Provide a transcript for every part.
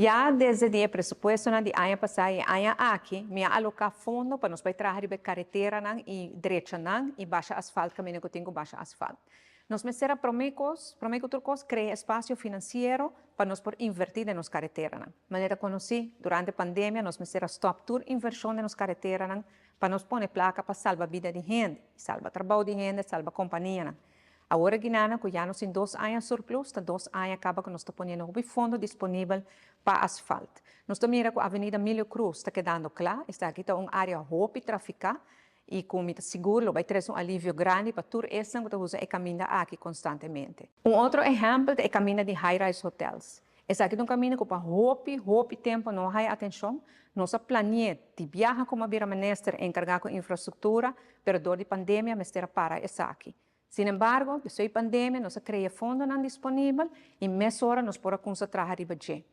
Ya desde e presupuestonan di aña pasa y aña aki, mi a aloca fondo pa nos bay traha riba careteranan y drechanan y basha asfalt caminda cu tin cu basha asfalt. Nos mester a prome cos, prome cu tur cos, crea espacio financiero pa nos por inverti den nos careteranan. Manera conoci, durante pandemia nos mester a stop tur inversion den nos careteranan pa nos pone placa pa salba bida di hende, salba trabou di hende, salba companianan. Awor akinan cu ya nos tin 2 aña surplus, ta 2 aña caba cu nos ta poniendo hopi fondo disponibel pa asfalt. Nos ta mira cu Avenida Milio Cruz ta kedando cla, esaki ta un area hopi trafica y cu mi ta sigur lo bay trece un alivio grandi pa tur esnan cu ta usa e caminda aki constantemente. Un otro ehempel ta e caminda di High Rise Hotels. Esaki ta un caminda cu pa hopi, hopi tempo no a haya atencion. Nos a planea di biaha cu m'a bira minister encarga cu infrastructura, pero door di pandemia mester a para esaki. Sin embargo, despues di pandemia, nos a crea fondonan disponibel y mesora nos por a cuminsa traha riba dje.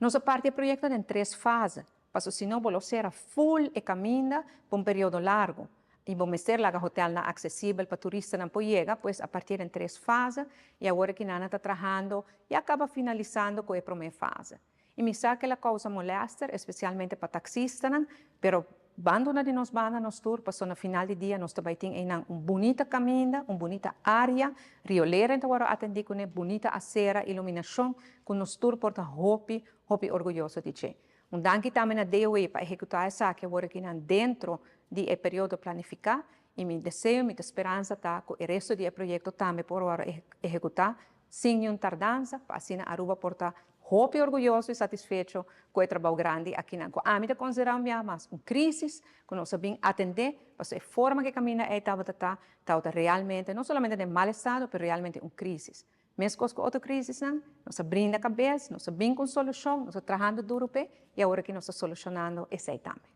Nos a parti e proyecto den tres fase, paso sino bo lo cera full e caminda pa un periodo largo. Y bo mester laga hotelnan accesibel pa turistanan por yega, pues a parti den tres fase y awor cu nan ta trahando y a caba finalisando cu e prome fase. Y mi sa cu el a causa molester, especialmente pa taxistanan, pero ban duna di nos banda nos tur, paso na final di dia nos tambe tin un bunita caminda, un bunita area, riolera ta wordo atendi cu un bunita acera, iluminacion, cu nos tur por ta hopi, hopi orguyoso di dje. Un danki tambe na DOE pa ehecuta esaki awor aki den di e periodo planifica y mi deseo, mi speransa ta cu e resto di e proyecto tambe por ehecuta sin ningun tardansa, pa asina Aruba por ta hopi orguyoso y satisfecho cu e trabou grandi aki nan. Ami ta considera mas un crisis cu nos a bin atende, paso e forma cu e caminda ey tabata ta realmente no solamente den mal estado, pero realmente un crisis. Mescos cu otro crisisnan, nos a brinda cabes, nos a bin cu solucion, nos ta trahando duro p'e, y awor cu nos ta solucionando esey tambe.